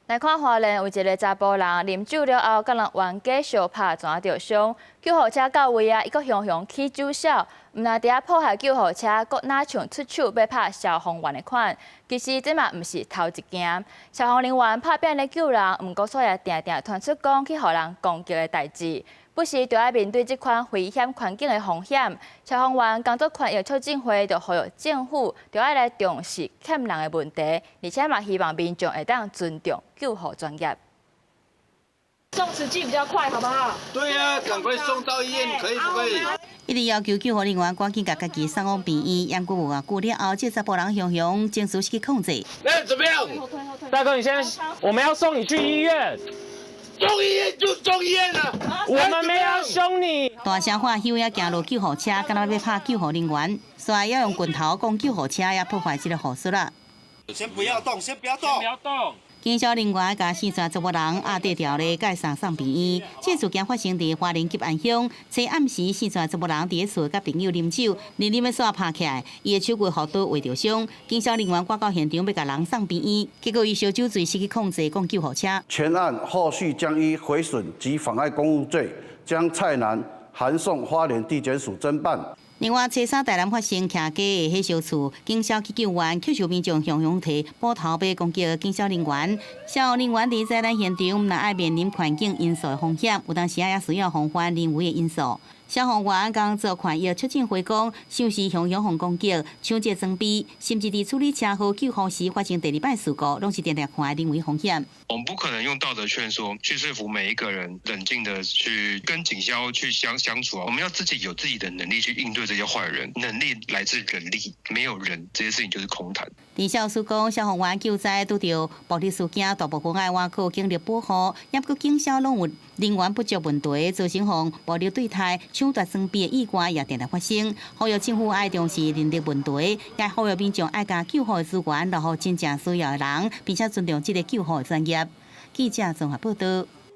來看花蓮有一个查埔人啉酒了後，佮人冤家相拍，轉著傷，救護車到位啊，伊閣雄雄起酒痟，毋但佇遐破壞救護車，閣若像出手欲拍消防員的款。其實這嘛毋是頭一件，消防人員拍拚咧救人，毋過煞也定定傳出講去予人攻擊的代誌。不時就愛面對這款危險環境的風險，消防員工作權益促進會就呼籲政府著愛來重視欠人的問題，而且嘛希望民眾會當尊重救護專業。送慈濟比較快，好不好？對啊，趕快送到醫院，可以不可以？一直要求救護人員趕緊共家己送往病院，毋過無偌久了後，這查埔人雄雄情緒失去控制。那怎麼樣？大哥，你現在我們要送你去醫院。送醫院就送醫院啦，我們沒有兇你。大聲喊休也行落救護車，敢若欲拍救護人員，煞猶用拳頭摃救護車，也破壞這個護術啦。先不要動，先不要動，不要動。警消人員共死線查埔人壓綴牢咧，共送送病院。這事件發生佇花蓮吉安鄉，昨暗時死線查埔人佇咧厝佮朋友啉酒，啉啉欲煞拍起來，伊的手骨予刀劃著傷。警消人員趕到現場欲共人送病院，結果伊燒酒醉失去控制，摃救護車。全案後續將依毀損及妨礙公務罪，將蔡男函送花蓮地檢署偵辦。另外，初三台南發生徛家的火燒厝，警消去救援，卻受民眾雄雄提斧頭欲攻擊警消人員。消防人員佇災難現場，毋但愛面臨環境因素的風險，有當時也需要防範人為的因素。消防員工作權益促進會講，像是雄雄予攻擊、搶劫裝備，甚至佇處理車禍救護時發生第二擺事故，攏是定定看的人為風險。我們不可能用道德勸說去說服每一個人冷靜的去跟警消去相處啊。我們要自己有自己的能力去應對這些壞人，能力來自人力，沒有人，這些事情就是空談。陳少書講，消防員救災拄著暴力事件，大部分愛倚靠警力保護，抑閣警消攏有人員不足問題，造成予暴力對待、搶奪裝備的意外也定定發生。呼籲政府愛重視人力問題，也呼籲民眾愛共救護資源留予真正需要的人，並且尊重這个救護專業。記者綜合報道。